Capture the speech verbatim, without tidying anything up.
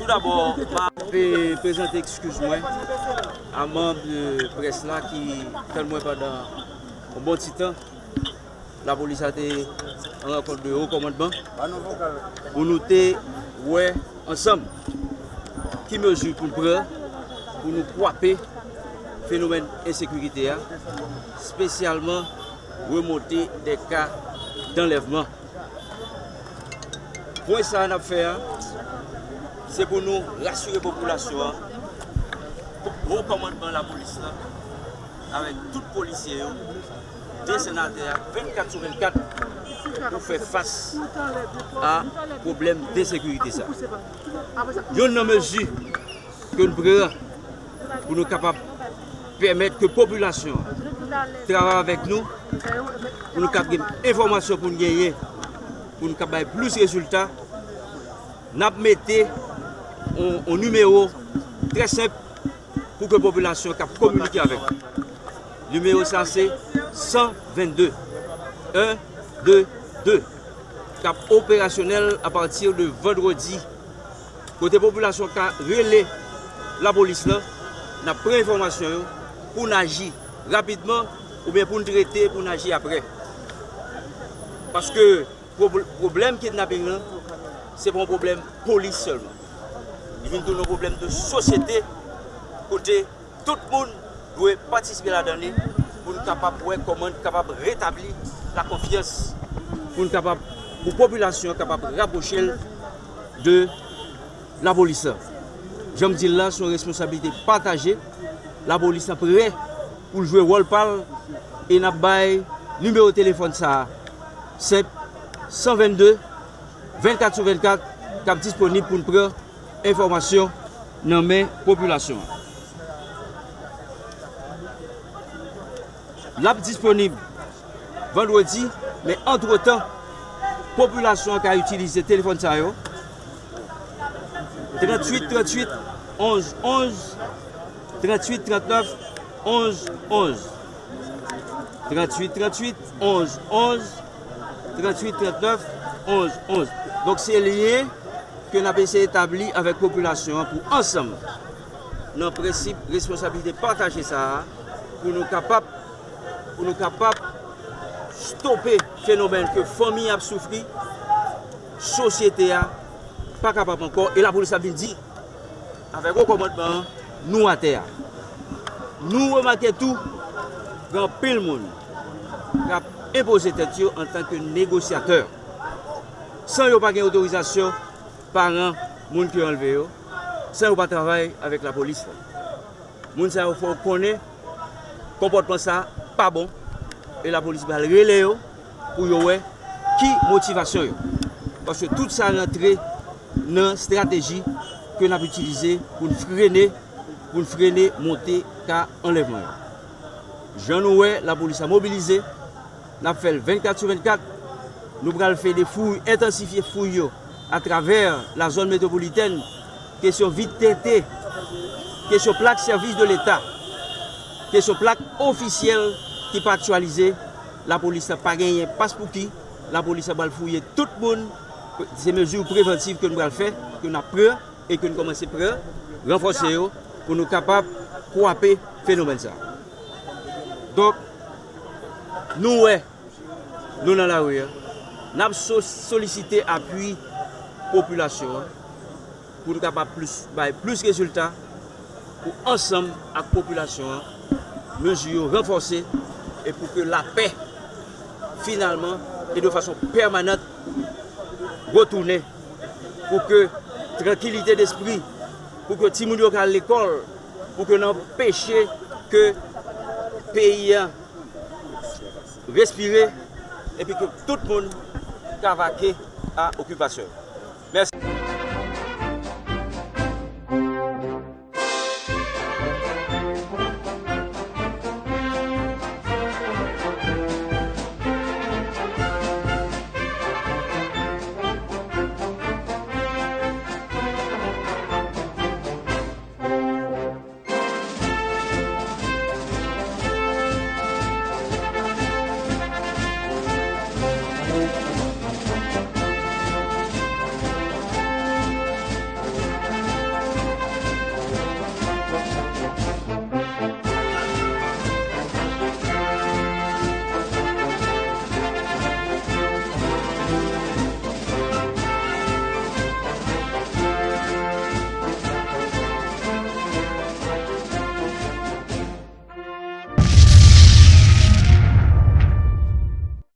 Dabò, m ap prezante ekskiz mwen a manm, e, près la ki tann mwen pandan yon bon ti tan. Lapolis la te an rankont de wo kòmandman pou nou te wè ansanm ki mezi pou n pran pou nou kwape fenomèn ensekirite a, espesyalman remonte de ka danlèvman. Pwen sa a n ap fè a, se pou nou rasire popilasyon an, wo kòmandman lapolis la, avèk tout polisye yo, desann atè a vennkat sou vennkat pou fè fas a pwoblèm de sekirite sa. Youn nan mezi ke n pran pou nou kapab pèmèt ke popilasyon an travay avèk nou, pou nou kab gen enfòmasyon pou n genyen, pou nou kab bay plis rezilta, n ap mete yon, yon nimewo trè senp pou ke popilasyon kab kominike avèk nou. Nimewo sa se san vennde, en de de, k ap operasyonèl apati de vandredi. Kote popilasyon ka rele lapolis lan, n ap pran enfòmasyon yo pou n aji rapidman oubyen pou n trete, pou n aji apre. Paske pwob-, pwoblèm kidnaping lan, se pa yon pwoblèm polis sèlman. Li vin tounen yon pwoblèm de sosyete kote tout moun dwe patisipe ladan li pou n kapab wè kòman n kapab retabli la konfyans, pou n kapab, pou popilasyon an kapab rapwoche l de lapolis la. Jan m di l la, se yon responsablite pataje. Lapolis la prè pou l jwe wòl pa l e n ap bay nimewo telefòn sa a, senp, san vennde, vennkat sou vennkat, k ap disponib pou n pran enfòmasyon nan men popilasyon an. L ap disponib vandredi, men antretan, popilasyon an ka itilize telefòn sa yo, tranntuit tranntuit onz onz, tranntuit trannèf onz onz, tranntuit tranntuit onz onz, tranntuit trannèf onz onz. Donk, se lyen ke n ap eseye etabli avèk popilasyon an pou ansanm, nan prensip responsablite pataje sa a, pou nou kapab, pou nou kapab stope fenomèn ke fanmi ap soufri, sosyete a pa kapab ankò, e lapolis ap vin di avèk wo kòmandman an, nou atè a. Nou remake tou, gen anpil moun k ap enpoze tèt yo antanke negosyatè, san yo pa gen otorizasyon paran moun ki anlve yo, san yo pa travay avèk lapolis la. Moun sa yo fè w konnen konpòtman sa pa bon, e lapolis pral rele yo pou yo wè ki motivasyon yo. Paske tout sa rantre nan estrateji ke n ap itilize pou n frene, pou n frene monte ka anlèvman yo. Jan nou wè, lapolis la mobilize, n ap fè l vennkat sou vennkat. Nou pral fè de fouy, entansifye fouy yo atravè la zòn metwopolitèn. Kesyon vit tente, kesyon plak sèvis de leta, kesyon plak ofisyèl ki pa aktyalize, lapolis la pa genyen paspouki, lapolis la pral fouye tout moun. Se mezi prevantiv ke nou pral fè, ke n ap pran e ke n kòmanse pran, ranfòse yo pou nou kapab kwape fenomèn sa. Donk, nou wè, nou nan lari a, n ap so-, solisite apui popilasyon an pou n kapab plis, bay plis rezilta, pou ansanm ak popilasyon an, mezi yo ranfòse e pou ke lapè, finalman, e de fason pèmanant, retounen, pou ke trankilite despri, pou ke timoun yo ka al lekòl, pou ke n anpeche ke peyi a respire, epi ke tout moun ka vake a okipasyon yo. Mèsi.